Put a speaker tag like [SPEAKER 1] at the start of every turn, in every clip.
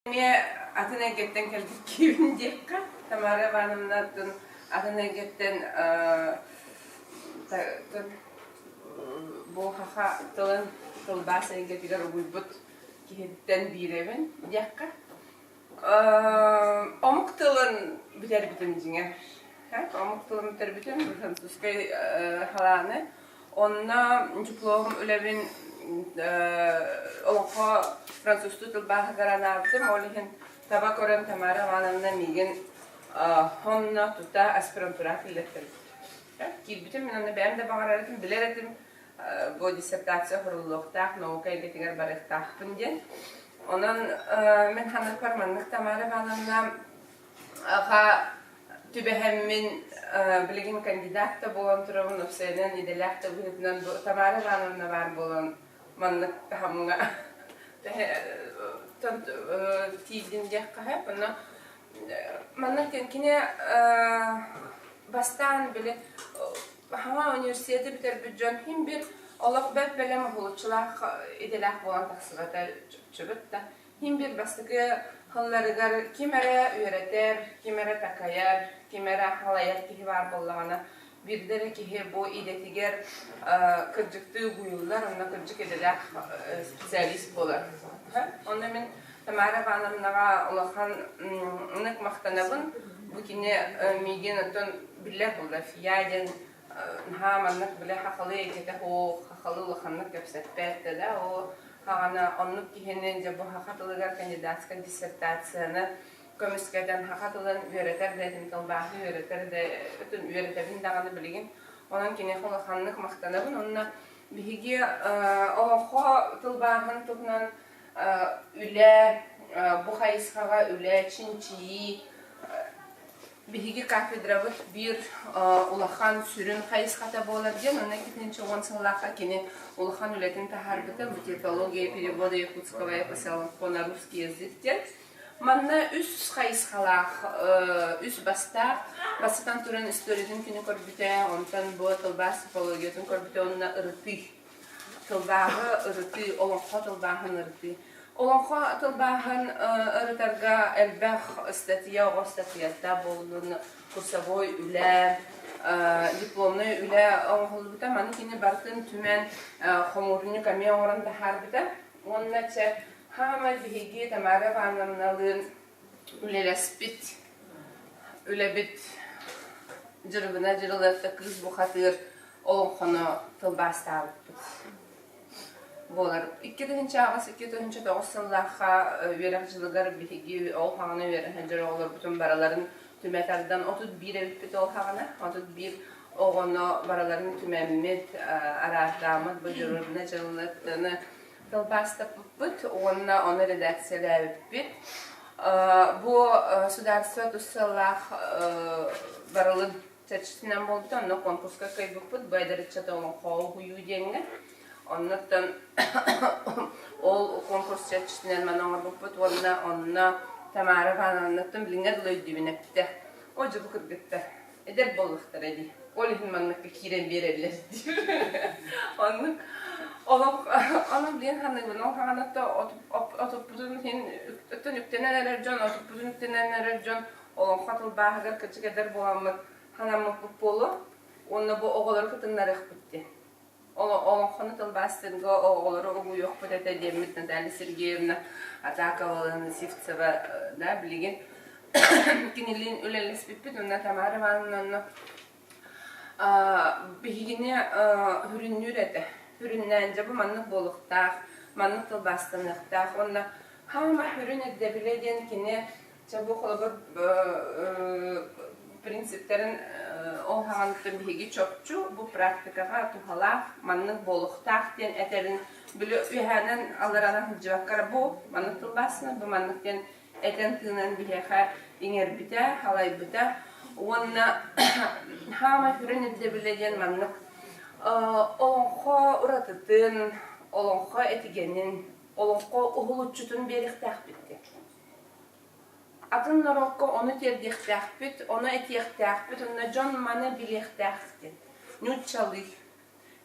[SPEAKER 1] Эмиэ атын эйгэттэн кэлбит киһибин диэххэ. Тамара Ивановнаттан атын эйгэттэн бу саха тылын тылбаас эйгэтигэр угуйбут киһиттэн биирэбин диэххэ. Омук тылын бүтэрбитим дьиҥэр. Омук тылын бүтэрбитим французскай халааны. Онно диплом үлэбин олоҥхо французтуу тылбааһыгар анаабытым. Ол иһин таба көрөн Тамара Ивановна миигин онно тута аспирантураҕа киллэртэрбит. Киирбитим, мин онно бэйэм да баҕарар этим, билэр этим бу диссертация оҥоһуллуохтаах, наука эйгэтигэр барыахтаахпын диэн. Онон мин саныырбар маннык Тамара Ивановна түбэһэммин билигин кандидат да буолан турабын, уопсайынан идэлээх да быһыытынан бу Тамара Ивановна баар буолан маннык таһымҥа тиийдим диэххэ сөп. Онно маннык диэн кини бастаан били хаҥа университеты бүтэрбит дьон иһин бир олох бэрт бэлэм уһулуччулаах идэлээх буолан тахсыбата чопчубут да Ким биир бастакы сылларыгар ким эрэ үөрэтэр, ким эрэ такайар, ким эрэ халайар киһи баар буоллаҕына, биирдэ эрэ киһи бу идэтигэр кырдьыктыы угуйуллар, онно кырдьык идэлээх специалист буолар. Онно мин Тамара Ивановнаҕа улаханнык махтанабын. Бу кини миигин оттон биллэр буолла Фия диэн наһаа маннык бile хахалы эйгэтэ суох, хахалы улаханнык кэпсэппэт да ол Хаҕана оннук киһини дьэ бу саха тылыгар кандидатскай диссертацияны көмүскэтэн саха тылын үөрэтэр да этим, тылбааһы үөрэтэр да үөрэтэбин даҕаны билигин. Онон киниэхэ улаханнык махтанабын. Онно биһиги олоҥхо тылбааһын туһунан үлэ, бу хайысхаҕа үлэ, чинчийии Биһиги кафедрабыт биир улахан сүрүн хайысхата буолар диэн, онно 2010 сыллаахха кини улахан үлэтин таһаарбыта «Букетология перевода якутского эпоса на русский язык» диэн. Манна үс хайысхалаах, үс бастаах. Бастатан туран историятын күнү көрбүтэ, онтон бу тылбаас типологиятын көрбүтэ уонна ырытыы. Тылбааһы ырытыы, олоҥхо тылбааһын ырытыы. Олоҥхо тылбааһын ырытарга элбэх ыстатыйа, оҕо ыстатыйата буоллун, курсовой үлэ, дипломнай үлэ оҥоһуллубута. Маны кини барытын түмэн хомуурунньук эмиэ оҥорон таһаарбыта. Уонна чэ, хаамай биһиги Тамара Ивановналыын үлэлэспит үлэбит Дьырыбына Дьырылыатта Кыыс бухатыыр олоҥхону тылбаастаабыппыт буолар. 2008 2009 сыллаахха үөрэх дьылыгар биһиги ол хаҕана үөрэнэ сылдьар оҕолорбутун барыларын түмэ тардан 31 эбиппит ол хаҕана 31 оҕону барыларын түмэммит араартааммыт бу Дьырыбына Дьырылыаттаны тылбаастаппыппыт уонна ону редакциялээбиппит. Бу судаарыстыба тус сыаллаах барылын чэрчитинэн буолбута, онно конкурска кыайбыппыт, бу эдэр ыччаты олоҥхоҕо уһуйуу диэҥҥэ. Оннуттан ол конкурс чэрчитинэн маны оҥорбуппут уонна онно Тамара Ивановнаттан билиҥҥэ дылы өйдүүбүн эппитэ. О, дьэ бу кыргыттар эдэр буоллахтара дии. Ол иһин манныкка киирэн биэрэллэр диир. Оннук олох ону билин саныыбын ол хаҕанатта отуппутун иһин өттөн үктэнэн эрэр дьон отуппутун үктэнэн эрэр дьон олоҥхо тылбааһыгар кырдьык эдэр буоламмыт ханаммыппыт буолуо уонна бу оҕолору кытыннарыахпыт диэн олоҥхону тылбаастыырга оҕолору угуйуохпут этэ диэммит Наталья Сергеевна Атаковалана Сивцева да билигин кинилиин үлэлэспиппит уонна Тамара Ивановна онно биһигини сүрүннүүр этэ. Сүрүннээн дьэ бу маннык буолуохтаах, маннык тылбаастаныахтаах уонна хаама сүрүн ирдэбилэ диэн кини Чэ бу холобур принциптэрин ол хаҕаныттан биһиги чопчу бу практикаҕа туһалаах маннык буолуохтаах диэн этэрин били үөһээнэн алларанан сылдьыбакка эрэ бу маннык тылбаастанар бу маннык диэн этэн тыынан биһиэхэ иҥэрбитэ, халайбыта уонна хаамай сүрүн ирдэбилэ диэн маннык олоҥхо уратытын, олоҥхо этигэнин, олоҥхо уһулуччутун биэриэхтээхпит диэн. Атын норуокка ону тиэрдиэхтээхпит, ону этиэхтээхпит уонна дьон маны билиэхтээх диэн. Нууччалыы.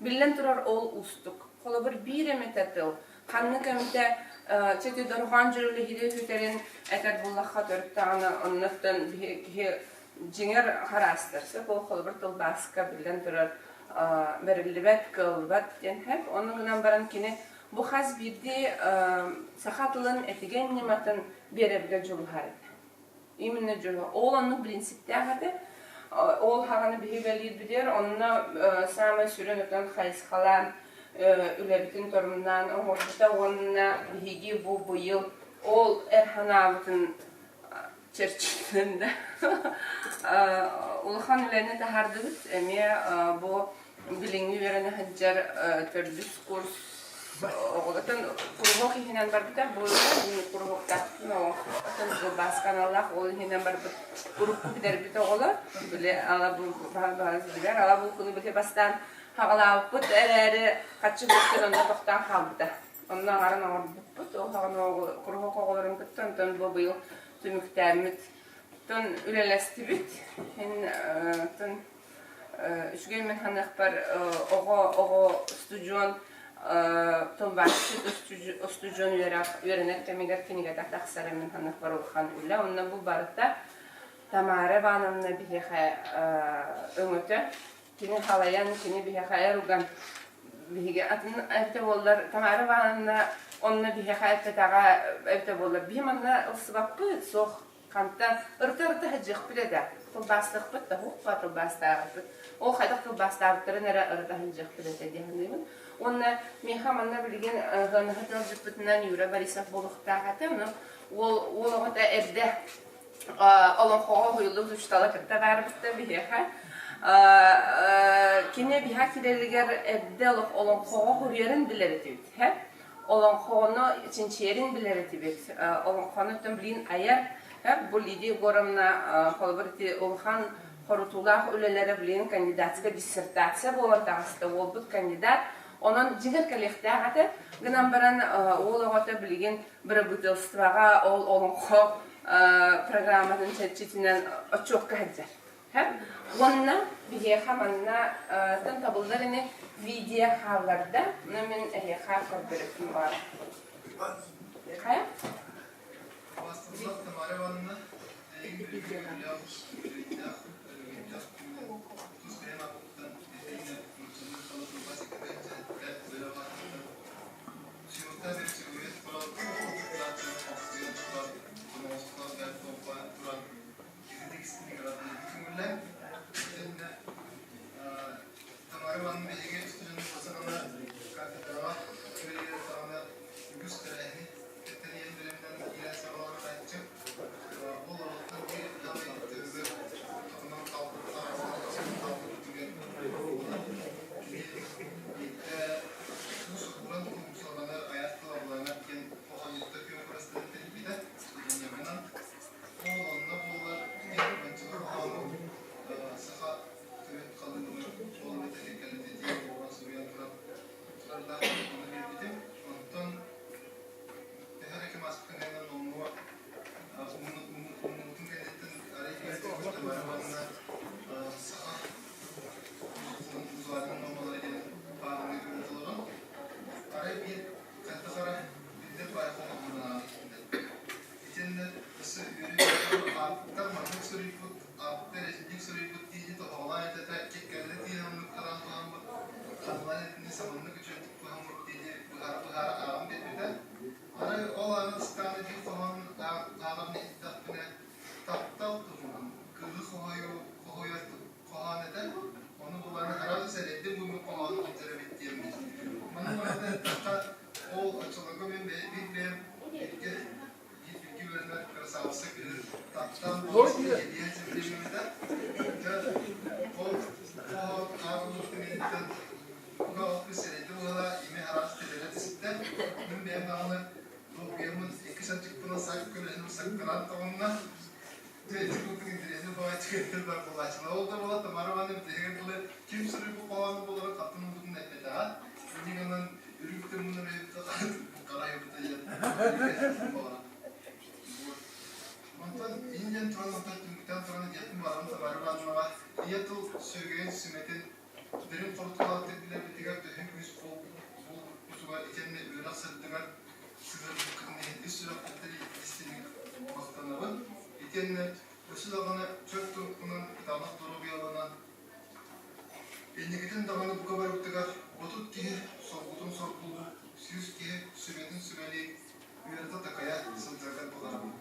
[SPEAKER 1] Биллэн турар, ол уустук. Холобур, биир эмэтэ тыл, ханнык эмитэ Чэти дорҕоон дьүрүлэһири сүтэрин этэр буллахха төрүт даҕаны оннуттан киһи дьиҥэр хараастар. Сөп ол холобур тылбааска биллэн турар бэриллибэт, кыаллыбат диэн сөп. Ону гынан баран кини бу хас биирдии саха тылын этигэн ньыматын биэрэргэ дьулуһар этэ. Именно дьулуһар. Ол оннук принциптээх этэ. Ол хаҕаны биһи үлэлиирбитигэр онно саамай сүрүн отон хайысхалаан үлэбитин торумнаан оҥорбута уонна биһиги бу быйыл ол эр санаабытын чэрчитинэн да улахан үлэни таһаардыбыт. Эмиэ бу билиҥҥи үөрэнэ сылдьар төрдүс курс оҕолортон куруһуок иһинэн барбыта. Бу куруһуоктаахпытын оттон тылбааска аналлаах ол иһинэн барбыт урукку бүтэрбит оҕолор били ала билэр ала булкуну били бастаан хаҕалаабыппыт эрээри хаччы буолтун онно тохтоон хаалбыта. Онно аҥарын оҥорбуппут. Ол хаҕана куруһуок оҕолорун кытта онтон бу быйыл түмүктээммит. Оттон үлэлэстибит. Оттон үчүгэй мин саныахпар оҕо оҕо устудьуон тылбаасчыт устудьуон үөрэх үөрэнэр кэмигэр кинигэтэ тахсара мин саныахпар улахан үлэ. Онно бу барыта Тамара Ивановна биһиэхэ өҥөтө. Кини халайан, кини биһиэхэ эр уган биһиги атын эбитэ буоллар Тамара Ивановна онно биһиэхэ эппэтэҕэ эбитэ буоллар биһи манна ылсыбаппыт суох хантан ырыта-ырыта сылдьыахпыт этэ тылбаастыахпыт да һуохпа тылбаастаабыппыт ол хайдах тылбаастаабыттарын эрэ ырыта сылдьыахпыт этэ дии саныыбын уонна миэхэ манна билигин ыанаһыт ыалдьыппытынан Юра Борисов буолуохтаах этэ ону уол уол оҕото эрдэ олоҥхоҕо уһуйуллубут учуутала кытта баарбытта биһиэхэ. Кини биһа киирэригэр эрдэ олоҥхоҕо суруйарын билэр этибит. Олоҥхону чинчийэрин билэр этибит. Олоҥхону оттон билигин айар бу Лидия Егоровна холобур ити улахан хорутуулаах үлэлэрэ билигин кандидатскай диссертация буолан таҕыста. Уолбут кандидат. Онон дьиҥэр кэлиэхтээх этэ. Гынан баран уол оҕото билигин бырабыыталыстыбаҕа ол олоҥхо программатын чэрчитинэн отчуокка сылдьар. Уонна биһиэхэ манна тан табыллар ини видео хаалларда. Мына мин эһиэхэ көрдөрөппүн баар. Хайа?
[SPEAKER 2] Тамара Ивановна, тус бэйэм ааппыттан сыһыарбыккытын иһин ис сүрэхпиттэн истиҥник махтанабын. Итиэннэ өссө даҕаны чөл туруккунан, кытаанах доруобуйаланан, инникитин даҕаны бука барыбытыгар 30 киһи соргутун соргулуу, 100 киһи сүбэтин сүбэлии, үөрэтэ-такайа сылдьаргар баҕарабын.